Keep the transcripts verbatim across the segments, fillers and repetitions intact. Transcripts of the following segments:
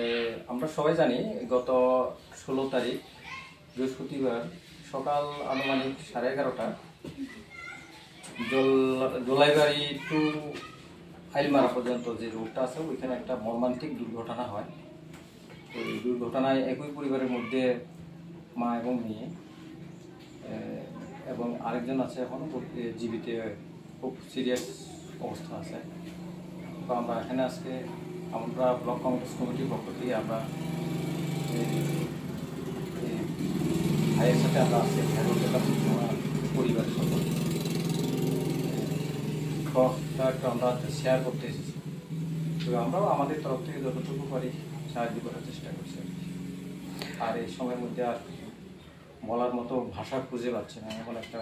এ, আমরা সবাই জানি, গত ষোলো তারিখ বৃহস্পতিবার সকাল আনুমানিক সাড়ে এগারোটা জল-, জোলাইবাড়ি টু আইলমারা পর্যন্ত যে রোডটা আছে, ওইখানে একটা মর্মান্তিক দুর্ঘটনা হয়। তো এই দুর্ঘটনায় একই পরিবারের মধ্যে মা এবং মেয়ে, এ, এবং আরেকজন আছে এখনো ভর্তি, জীবিত, খুব সিরিয়াস অবস্থা আছে। তো আমরা এখানে আজকে আমরা ব্লক কংগ্রেস কমিটির পক্ষ থেকে আমরা এই, এই ভাইয়ের সাথে আমরা আজকে দেখা করতে পারছি, আমার পরিবারের সকলে। তো একটা আমরা শেয়ার করতে এসেছি। তো আমরাও আমাদের তরফ থেকে যতটুকু পারি সাহায্য করার চেষ্টা করছি আর কি। আর এই সময়ের মধ্যে আর বলার মতো ভাষা খুঁজে পাচ্ছি না, এমন একটা,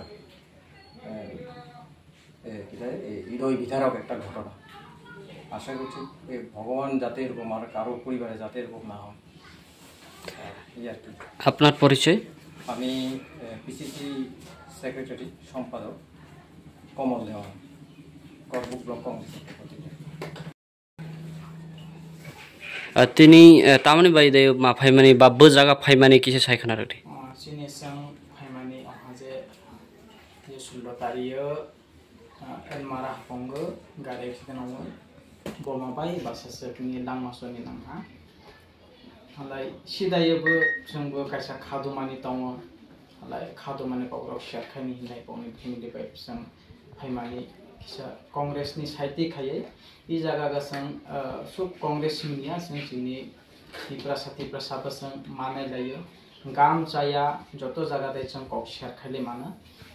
এ, এ, কি বলে, এ, হৃদয় বিদারক একটা ঘটনা। আশা করছি, এ, ভগবান যাতে এরকম আর কারো পরিবারে যাতে এরকম না হয়। আর এই আর কি। আপনার পরিচয়? আমি, এ, পিসিসি সেক্রেটারি, সম্পাদক কমল দেওয়ান, করবুক ব্লক কংগ্রেসের পক্ষ থেকে। Ah, tini, eh, tamoni bai de ma phaimani ba bo jaga phaimani kisa sai khna rwdi. Ah, chini chwng phaimani oha je, je sullo tario, ah, Elmara hapongo gari accident wngo. Boma bai basa se tini langma soni nangha. Halai sidayo bo chwng bo kaisa khadumani tongo. Halai khadumani kokrok share khaini hinai boni family bai chwng phaimani kisa Congress ni side twi khaiwi. I jaga ga chwng, ah, suk Congress ni ya chwng chini Tiprasa, Tiprasa bo chwng manai laio. Gam chaya joto jaga de chwng kok share khaile mano.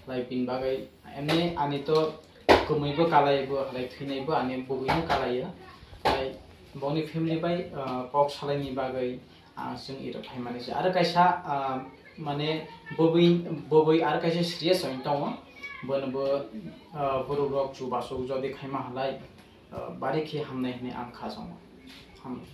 Lai bini bagwi emni ani to kwmwi bo kalai bo, lai thwinai bo ani bugwi no kalai o. Lai boni family bai, ah, kok salai ni bagwi ang chwng iro phaimani se. Aro kaisa, ah, mane bobwi, bobwi aro kaisa serious oi tongo. Bono bo, ah, borok rok chubachu jodi khaima halai, ah, bari khe hamnai hinwi ang kha chongo. Hamnai.